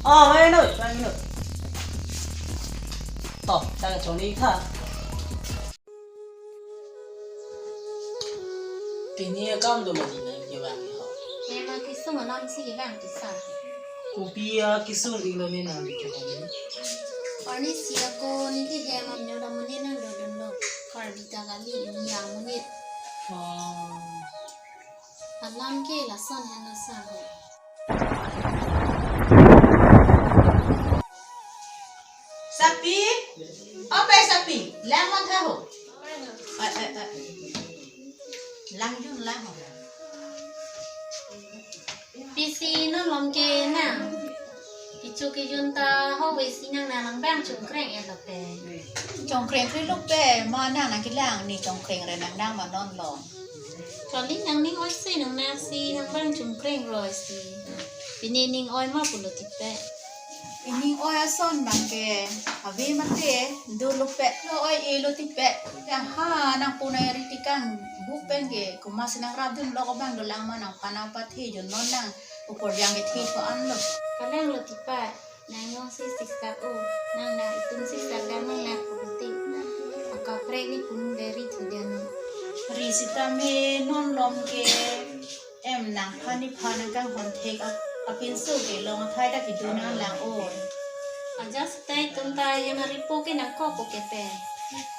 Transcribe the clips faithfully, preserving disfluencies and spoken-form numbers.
Oh, mai noi, mai noi. To, ta choni tha. Pini akam do ma di nang kevang ho. Hem akesung alam si kevang tisa. Kopi akesung iklo ne nang kevang. Arni si ako neli hem amino damone nang dodunlo. Karbi ta kali, ini amonit. Oh. Alam ke lason hena sa ho. Sapi, ope Sapi, lang matha ho. Eh, eh, eh. Lang jun lang ho. Pisi non lom ke nang. Kecho kejun ta ho ve si nang nang bang chungkreng et lo pe. Chungkreng kri lo pe, ma nang nang kelang ne chungkreng re nang nang ma non lom. Kali nang ning oi si nang nang si nang bang chungkreng roi si. Pini ning oi ma pulo tipe. Ining oi ason nang ke ave mate do lo pe lo oi e lo tipe. Yang ha nang punai ri tikang bu pen ke kuma si nang rabdun lo ko bang do lang ma nang pana pathe jun non nang ukur yang ke thi tho an lo. Kalang lo tipe. Nang yong si siksak o, nang nang itum siksak dan nang nang kubuti. Akaprek ni kun deri thudian. Ri sitame non lom ke em nangphan nephan nang kanghon thek ap-, apinso ke long athai ta kedo nang lang o. Aja seta itum ta hem aripo ke nangkok po ke pe.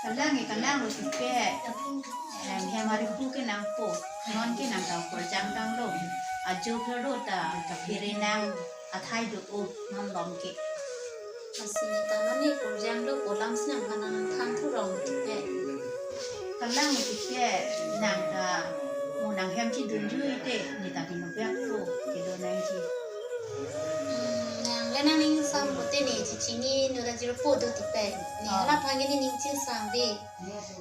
Kalang e kalang lo tipe. Em hem aripo ke nangpo. Non ke nang kang kurjang kang lo. Ajo phero ta kaphere nang athai do o non lom ke. Lasi ta non ne kurjang do pu lam si nangphan nang than thu rong tipe. Kalang tipe nang ta mo nang hem chedun jui te ne ta kino biak thu kedo nangji. Hmm, nang le nang ning sam pute ne chechini no ta jirpo do tipe. Ne hala phangi ne ning chingsam ve.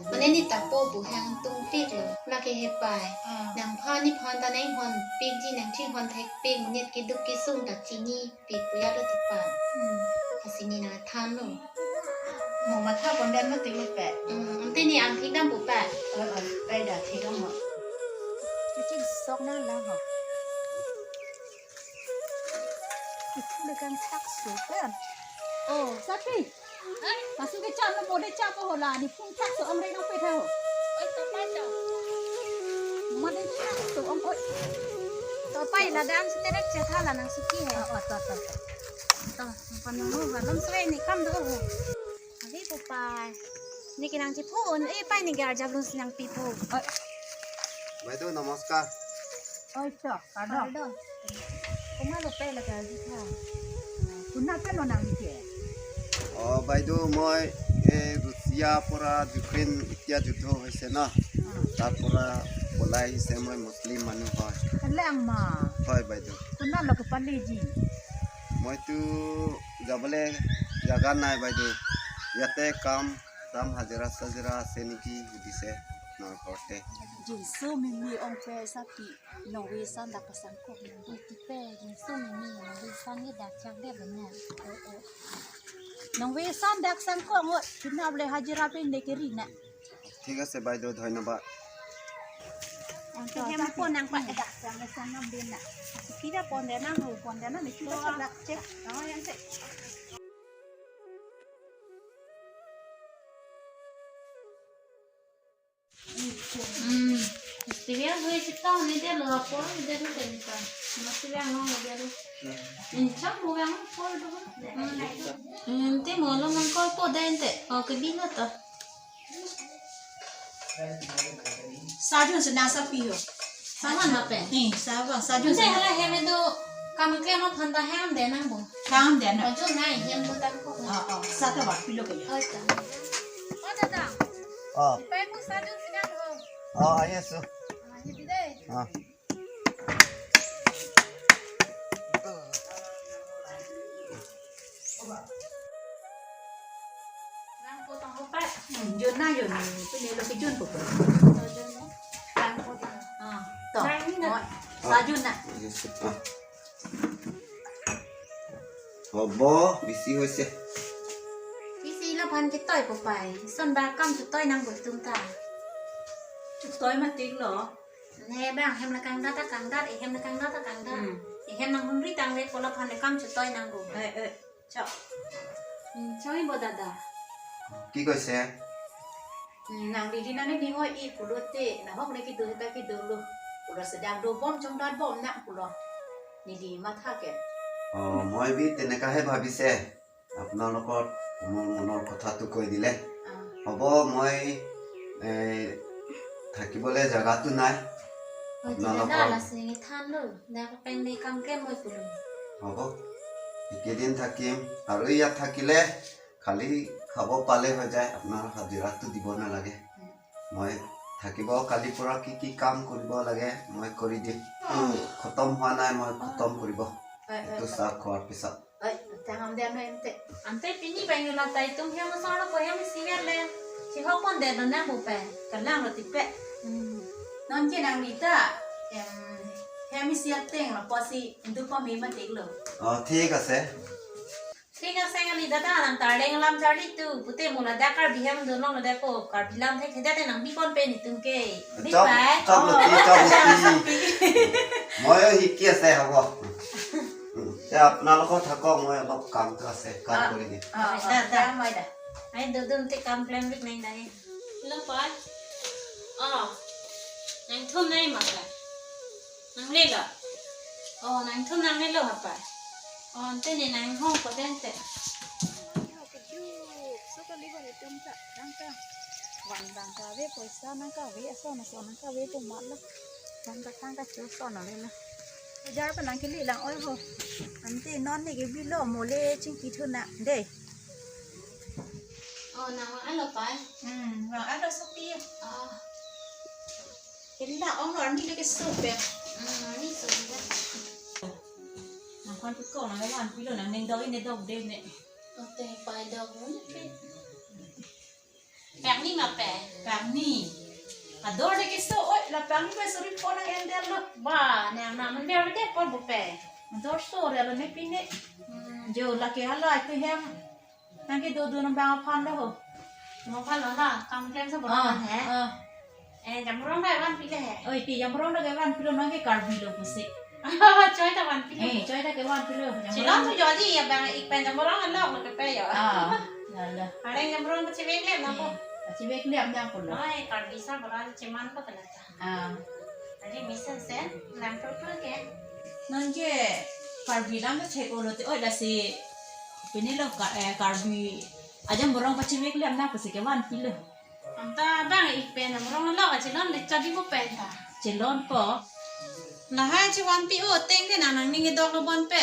Mane ne tapo bu hang tung pik lo. Lake hepai. Ah. Nangphan nephan ta nanghon pikji nangthinghon thek pik monit keduk kesung ta chini pik pu ya lo tipe. Hmm. Lasi ne nang than lo. Mo matha pon den mati lo pe. Hmm, ante ne an thik dam pu pe. Oi, oi, pe da thik dam mo. Chingsok nang lang ho. Itu degang thak so pen. Oh, Sapi. Pasu ke cham lo mode cham ho la ni phung thak so amre nang pe tha ho. Oi, to pai to. Mode thak so om oi. To pai la dam si terek chetha la nang suki he. Oh, oh, to, to, to. To, panung ho, ha lom sre ne kam do ho. Ave pu pai. Ne ke nang chepho un, eh, pai ne ke arjap lun si nang pipo. Oi. Baido, namaskar. Oi, to, kardom. Kardom. Komat lo pe la ke arjap tha. Konat pen lo nang ke? Oh, baido, মই এই ৰুছিয়া পৰা ইউক্ৰেইন এতিয়া যুদ্ধ হৈছে ন, তাৰ পৰা পলাই আহিছে, মই মুছলিম মানুহ হয়। Kalang ma. হয় বাইদেউ। Konat lo ke paleji? মইতো যাবলৈ জাগা নাই বাইদেউ, ইয়াতে কাম চাম, হাজিৰা চাজিৰা আছে নেকি সুধিছে আপোনাৰ ঘৰতে। Jinso mimi ong pe Sapi, nongve san dak pasang kok nang. Iti pe, jinso mimi nongve san ke dak chak de bana. Oh, oh. Nongve san dak sang kok ngo, kina bole hajira pen de keri na. ঠিক আছে বাইদেউ, ধন্যবাদ। Ang to, hem po nang pa dak sang sang nam din na. Kira pon de nang ho, pon de nang ni kira sa dak chek. Oh, yang se. Hmm. Istibian hui sita ni dia lo apor dia tu tadi ta. Masih yang mau dia tu. Ini cak mau yang apor tu. Hmm. Ante mo lo nang kol po da ante. Oh, ke bina ta. Sajun si nang Sapi ho. Saman ma pe? Eh, saman, sajun si nang. Hala hem do kam klem aphan ta hem de nang bo. Kam de nang. Ojo nai hem do tang ko. Oh, oh, sa ta wa pilo ke ya. Oh, ta. Oh, dada. Oh. Pai mo sajun si nang ho. Oh, ayo su. Ah, ini deh. Ah. Rang potong ko pa. Hmm, jun na jun. Pini lo ke jun ko pa. Rang potong. Ah, to. Rang ni na. Mo, sa jun na. Yes, ah. Hobo, bisi hoise. Bisi laphan ketoi po pai. Son ba kam chutoi nang bo tum ta. Chutoi ma tik lo. Ne bang hem la kangdat ta kangdat, eh, hem la kangdat ta kangdat. Hmm. Eh, Hem nang hunri tangve kola phan le kam chotoi nang ru. Eh, eh. Chok. Hmm, choi bo dada. কি কৈছে? Hmm, nang didi nang ni hoi i pulote, nahok le kedo ta kedo lo. Pulo sedang dobom chongdat bom nang pulo. Neli matha ke. অ, মই বি তেনেকাহে ভাবিছে। আপোনাৰ লগত মোৰ মনৰ কথাটো কৈ দিলে। Ah. হ'ব, মই, এ, থাকিবলৈ জেগাটো নাই। Oi, আপোনালোকৰ tidak lah sini than lo. Dah kapeng ni kam ke moi pulo. হ'ব, একেদিন থাকিম। আৰু ইয়াত থাকিলে খালি খাব পালে হৈ যায়, আপোনাৰ হাজিৰাটো দিব নালাগে। মই থাকিব, কালিৰ পৰা কি কি কাম কৰিব লাগে মই কৰি দিম। খতম হোৱা নাই, মই খতম কৰিব। Oi, oi, এইটো চাহ খোৱাৰ পিছত। Oi, tang am dia no ente. Ante pini bang la tai tum hem solo ko hem singer le. Si hopon de no nang bupe. Kalang lo tipe. Hmm. Non ke nang nita. Em, hem isi ateng lo posi indu pa me matik lo. অ, ঠিক আছে। ঠিক আছে, ngali dada nang tarleng alam charli tu, pute mo ladak Karbi hem dun long ladak ko, Karbi lam thek theda te nang bikon pe nitum ke. Bi চব, pai? চব লতি, চব লতি। ময়ো শিকি আছে, হ'ব। উম, তে আপোনালোকৰ থাকক, মই অলপ কামটো আছে, কাম কৰি দিম। অ, অ, দা, দা। Ai dodun te kam klem bik nai nai. Lo pai. Oh. Nang thum nai ma ka. Nang le lo. Oh, nang thum nang le lo ha pai. Oh, ante ni nang hong ko den te. Juk, so kali ba itum ta, nang ka. Van bang kave, poisa nang kave, ason ason nang kave pu mat lo. Nang ka tang ka chu son lo le lo. Jar pa nang kili lang oi ho. Ante non ni ke bilo mo le chingki thu na de. Oh, nang vang alo pai. Hmm, vang alo sopi. Ah. Kila ong lo arni le keso pe. Hmm, arni so pe. Nang khan pi ko nang van pilo nang neng dok ine dok de ne. Ante pai dok ne pe. Pangni ma pe. Pangni. Ador de keso oi la pangni pe suri po nang endel lo. Ba, nang na man dia de po bu pe. Ador so re lo ne pine. Hmm. Jo la ke hala ite hem. Nang ke dodun nang bang aphan lo ho. Mo phan lo la, kam klem sa Ah, boran he. Ah. Eh, jamrong da van pile he. Oi, ti jamrong da van pilo nang ke Karbi lo pusi. Choi ta van pile. Eh, choi ta ke van pilo. Chilon tu jodi ya bang ik pen jamrong lo ke pe yo. Ah, ya la. Areng jamrong ke chivek le na ko. Eh, chivek le am yang ko lo. Oi, Karbi sa boran chiman ko ta la ta. Ah. Ari mesen sen, lam pro pro ke. Non ke Karbi lam ke thek olo te, oi, lasi pini lo ka, eh, Karbi ajamrong pachivek le am na pusi ke van pilo. Anta bang ik pen amrong lo ka chilon le chadi bu pen ta. Chilon ko. Lahai chivan pi o teng ke nang nang ning dok lo bon pe.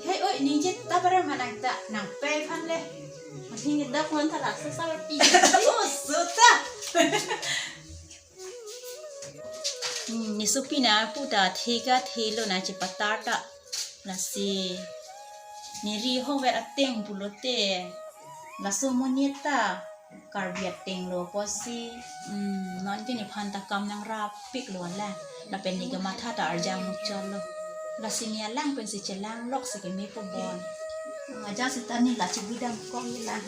Hei, oi, ning je ta para manang ta nang pe phan le. Ning dok lon ta raksa sa pi. Oh, so ta. Hmm, ne sopi na pu ta thek athe lo na chepatar ta. Lasi ne ri hong vet ateng pulote. Laso monit ta Karbi ateng lo pusi. Hmm, non ke nephan ta kam nangrap pik lo la. Lapen ne kamatha ta arjang muchot lo. Lasi ne alang pensi chelang lok si keme po bon. Aja seta ne la chibidam kong lang.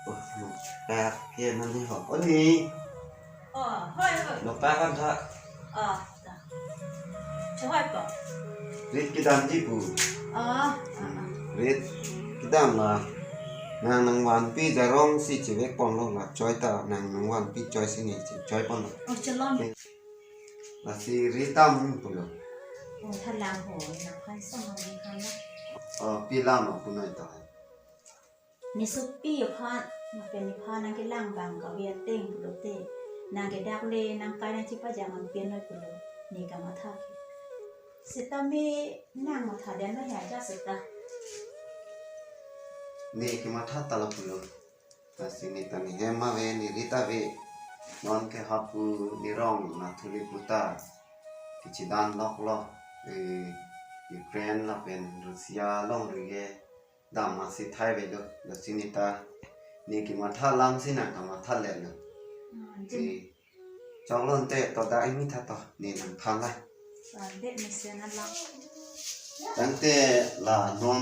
Oh, no. Kayak ke nani ho. Oh, ni. Oh, hoi, hoi. Lo pa kan tha. Oh, ta. Chehoi po. Rit kedam ji pu. Oh, ah, ah. Rit kedam la. Nang nangvanpi jarong si chevek pon lo la choi ta nang nangvanpi choi si ne choi pon lo. Oh, chelon. Lasi rit dam pulo. Oh, thalang ho, nang khai song nang khai na. Oh, pi lam lo punoi ta. Ne sopi aphan, lapen nephan nang kelang bang kave ateng pulote, nang kedak le nang kai nang chipajang an pen noi pulo, ne kamatha ke. Seta me nang matha den noi aja seta. Ne kematha ta la pulo. Lasi ne ta ne hem ave, ne rit ave. Non ke hapu ne rong na thuli puta. Kechidan lok lo. Eh, Ukraine lapen Russia along rige. Dam asi thai velo, lasi ne ta ne kematha lam si nang kamatha le lo. Hmm, si jin. Choklo ante to dak imi tha to, ne nangphan la. Ande mesen alang. Tangte la non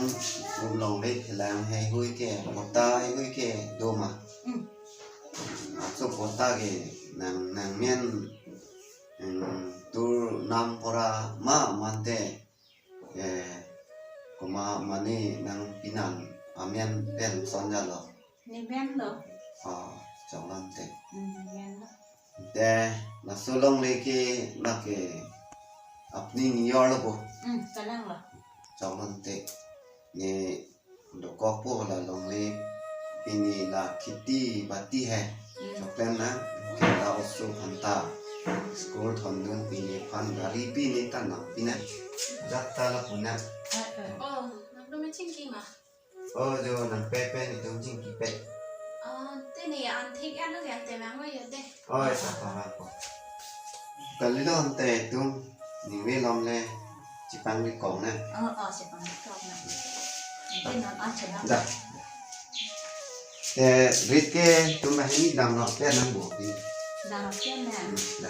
longle phelang heihui ke, patta heihui ke do ma. Hmm. Aso patta ke nang, nangmen, hmm, tur nam pora ma mante, eh, komat mane nangpinan amen pen son jalo. Ne men lo. Ah, choklo ante. Hmm, ne men lo. Te, laso longle ke lake apni niyor lo bo. Hmm, kalang lo. Choklo ante. Ne dokokpo la longle, pini la kheti bati hai. Hmm. Choklo na, ke la oso aphan ta. School thondun pini aphan gari pini ta nangpi na. Jat ta lapu na. Eh, eh. Oh, nang dum chingki ma? Oh, jo nangpet pen itum chingki pet. Ah, te ne an thik an lo yan te mang lo yo te. Oh, esa pahal ko. Kalilo ante itum ningve lom le chepangri kong na. Oh, oh, chepangri kong na. Ante non an chena. Da. Te rit ke itum bahini dam rok te nang bo pi. Dam rok te na. Hmm, da.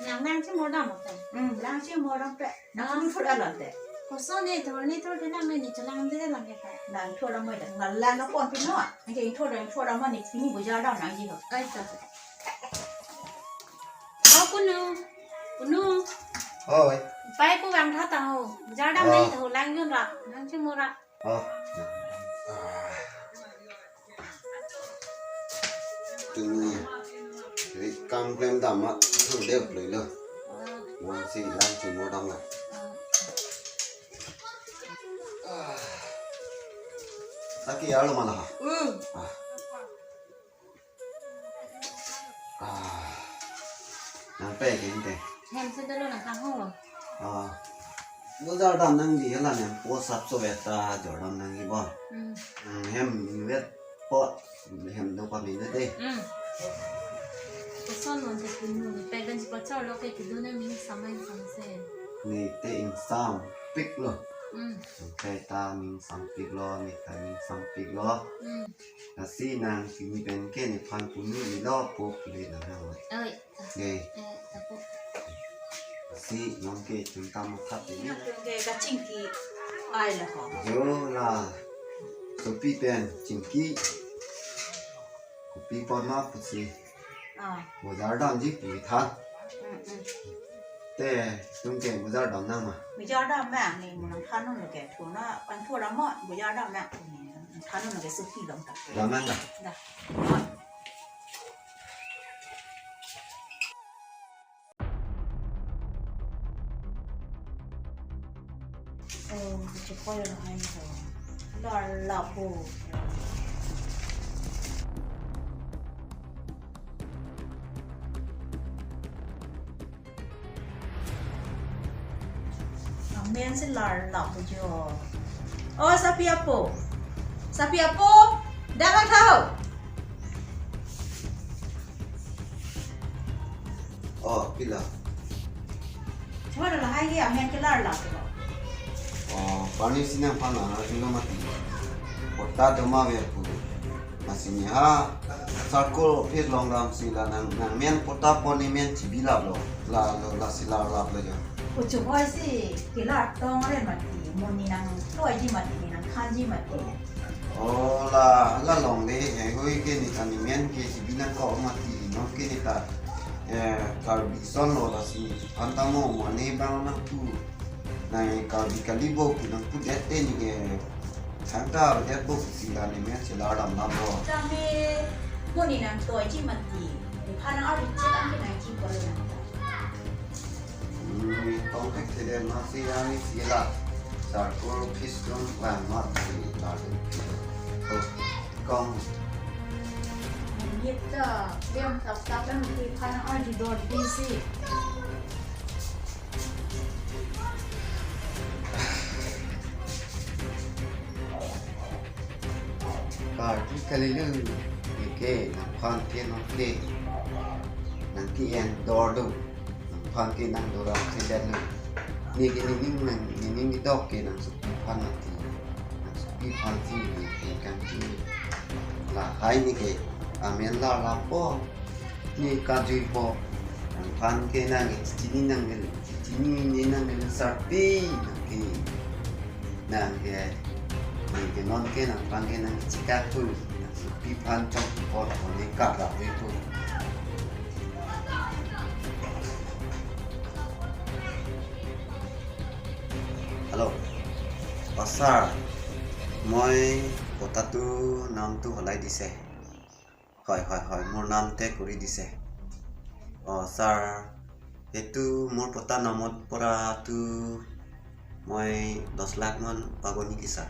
Nang nang chimor dam rok te. Hmm, nang chimor dam te. Nang thur ala te. Koson ne thur ne thur te nang ne chelang de lang ke ta. Nang thur mo da. Nang la na pon pi no. Nang ke thur, nang thur mo ne pini bojar dam nangji ho. Ai ta. Oh, Punu. Punu. Oi. Pai pu vangtha ta ho. Bojar dam nangji ho, lang yun ra. Nang chimor ra. Oh. Tumi ri kam klem dam ma thur deu ploi lo. Wan si lang chimor dam la. Taki arlo ma la ha. Hmm. Ah. Ah. Nangpet ke ante. Hem si dolo nang kang ho. Ah. Bojar dam nangji hala ne po sap so veta jor dam nangji bo. Hmm. Hmm, hem vet po hem do pa min de. Hmm. Koson non te Punu ne pet ganji pachor lo ke kedo ne min samai samse. Ne te ingsampik lo. Hmm. Nangpet ta ingsampik lo, ne ta ingsampik lo. Hmm. Lasi nang kimi pen ke nephan Punu ni lo po pule nang hang. Oi. Ge. Eh, tapo. Lasi nang ke chingtam thap ini. Nang ke kachingki ai la ho. Jo la. Sopi pen chingki. Kopi pon ma pusi. Ah. Bojar damji pu than. Hmm, hmm. Te, itum ke bojar dam nang ma? Bojar dam ma, ne mo nangthan non lo ke, thuna, pan thura mo, bojar dam ma, ne nangthan non lo ke suki long ta. Dam nang da? Da. Oh, chikoi lo hai ko. Lar lapu. Amen si lar lapu jo. Oh, sapi apo. Sapi apo. Dang athau. Oh, pila. Chuma la hai ke amen ke lar lapu. Oh, pani sinang pana, arjulo mati. Patta doma ver pu. Masini ha, circle office long ram si la nang, nangmen patta pon ne men chibi lap lo. La lo, lasi lar lap lo jo. Kuchu hoi si, kila tong re mati, mo ne nangtoi ji mati, ne nangthan ji mati. Oh, la, la longle, heihui ke ne ta ne men ke chibi nangkok mati, non ke ne ta, eh, Karbi son lo lasi, aphan ta mo, mo ne bang nangpu. Nang Karbi kali bo pu nangpudet te ne ke thangta avedet bo pusi la ne men chelar dam dam lo. Kami mo ne nangtoi ji mati. Nephan ardi chelang ke nangji ko le nang ta. Hmm, tong thekthedet ma si ani si la. Circle office dun vang ma si la. Oh, kong. Nip ta, liam tap tap lang nephan ardi dor di si. Karbi kali lo, ne ke nangphan ke nang ke, nang ke-en dor do, nangphan ke nang doram sedan lo. Ne ke nening nang, nening kedok ke nang supi phan mati, nang supi phan si ne ke kan si. Lahai ne ke. Amen la lapo. Ne kajuipo. Nangphan ke nang chini nang el. Chini ne nang el sarpi nang ke. Nang ke. Ne ke non ke nangphan ke nang chikak tu. Nang supi phan chok por ko ne kara hui tu. Hello. অ ছাৰ, মই পটাটো নামটো সলাই দিছে। হয়, হয়, হয়, মোৰ নামতে কৰি দিছে। অ ছাৰ, এইটো মোৰ পটা নামত পৰাটো মই দহ লাখ মান পাব নেকি ছাৰ?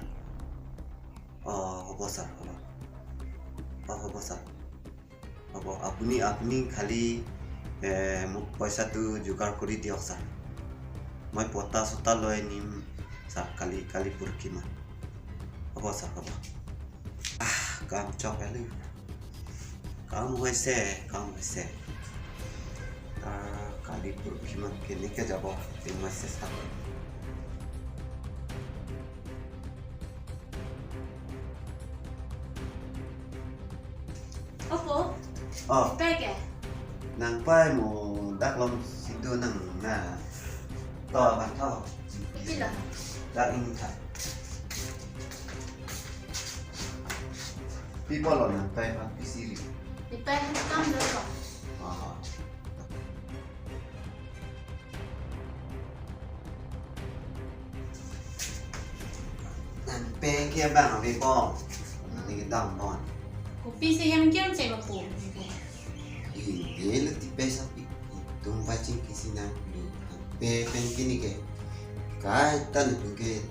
অ, হ'ব ছাৰ, হ'ব। অ, হ'ব ছাৰ। হ'ব, আপুনি, আপুনি খালি, এ, মোক পইচাটো যোগাৰ কৰি দিয়ক ছাৰ। মই পটা চটা লৈ আনিম ছাৰ, কালি, কালি পৰহি মান। হ'ব ছাৰ, হ'ব। আহ, কাম চক আলু। কাম হৈছে, কাম হৈছে। আহ, কালি পৰহি মান কেনেকে যাব, টিম হৈছে sir. Opo? O. Peke? Nangpai mo dak lom situ nang na. To abang tho. Ipilo? Dak ingtha. Pi pulo nangpai phan pisi ri. Ipilo, kam dolo. Aha. Nangpeng ke bang ave bom. Nang ke dam bom. Kopi si hem kiam che bapu. Ide lo tipe sapi. Tum paching kisi nang do. Nangpeng peng kini ke. Kai tan tu ke.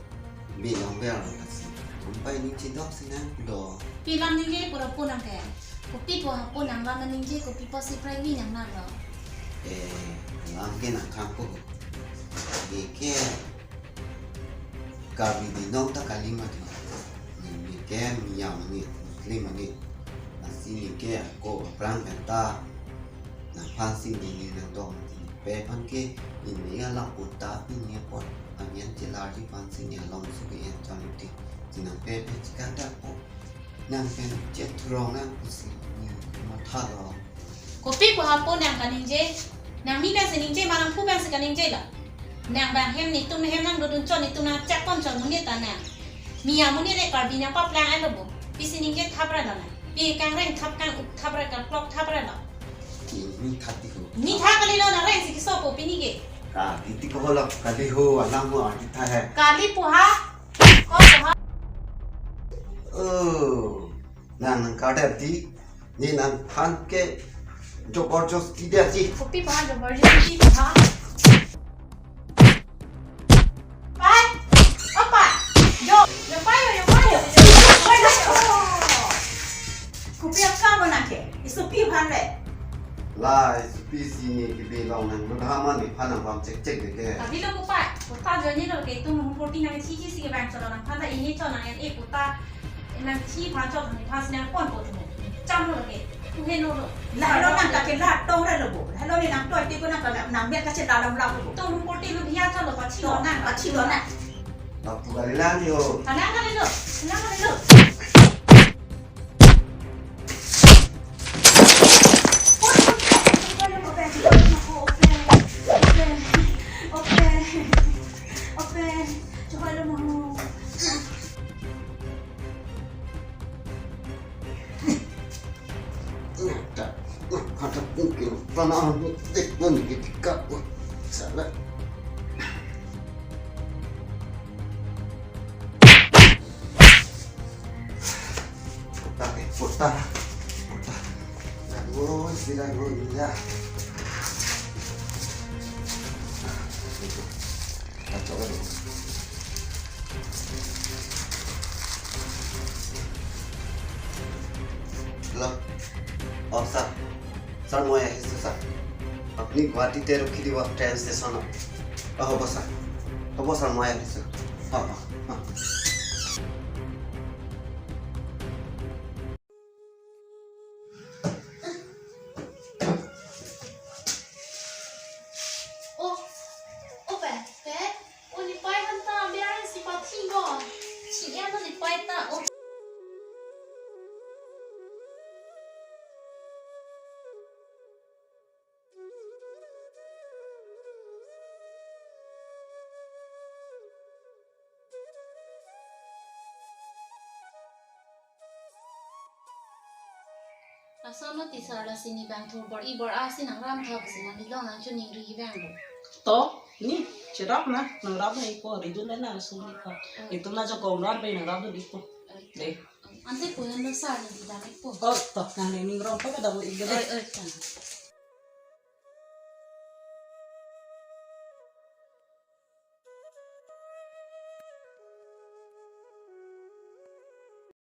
Bilong bel kasi. Tum pai ni chidok si nang do. Pi lam ningje pura pu nang ke. Kopi pu hapu nang lam ningje, kopi pu si prai ni nang nang lo. Eh, lam ke nang khang ko. Ye ke. Karbi binong ta kali mati. Neke Miya mani, Muslim mani. Lasi neke ako aphrang penta. Nangphan si nini nangdong mati. Pe phan ke ini alam pota pini apot. Amian chelarji phan si ni along sugi en chon mati. Sinang pe pe chikang dak po. Nang pen chet rong nang pusi ni matha lo. Kopi ko hapu nang kaningje? Nang mi pensi ningje ma nangphu pensi kaningje lo? Nang bang hem netum hem nang dodun chot, netum nang chak pon chot monit ta nang. Miya monit re Karbi nang paplang alo bo. Pisi ningje thap ra lo nang. Pi kangreng thap, kang-uk thap ra, kangklok thap ra lo. Ki mi thap ti ho. Mi thap kali lo, nang reng si kesopo pini ke. Kali ti ko lo, kali ho, alam ho, arti tha hai. Kali pu ha. Ko pu ha. Oh, nang nang kadet ti, ne nangphan ke joborjosti det ti. Kopi pa joborjosti pa. Pai, o pai, jo, jo pai, jo pai, jo pai, jo pai. Kopi akam nang ke, isopi phan le. La, isopi si ne ke bilong nang, lo dhama ne phan nang pam chek chek de ke. Tadi lo kopai, kota joni lo ke tum hum forty nang si si ke bang cholo nang phan ta ini cholo nang e kota. Nang thi phan chok nang phan si nang pon ko tumo. Cham lo ke. Tu he no lo. La lo nang ka ke la tong re lo bo. La lo ni nang toi te ko nang ka nang ber ka che la lam la bo. Tum hum forty lo biya cholo pa thi lo nang. Pa thi lo nang. Lapu kali lang yo. Alang kali lo. Alang kali lo. Ada mungkin pernah depan ketika salah. Putar, eh, putar, putar. Aduh, sila dulu ya. Kacau kan? Hello. Oh, sir. Sir, মই আহিছো, sir. আপুনি গুৱাহাটীতে ৰখি দিব ট্ৰেইন ষ্টেচনত। অ, হ'ব, sir। হ'ব, sir, মই আহিছো। অ, অ, অ। O, o, pe, pe, o, nepai han ta, biar si pathi ko. Si ya no nepai ta, o. Lason mati sir, lasi ne bang thur bor-i bor-a si nangram thap si nangli long nangchiningri bang lo. To, ne, cherap na, nangrap nangpo, ridun le na sumi ko. Itum na jo kongran pen nangrap dun-ikpo. De. Ante pu henlo sir, ne di dam-ikpo. Oh, to, nangning rong pa kadam-ik de. Oi, oi, tan.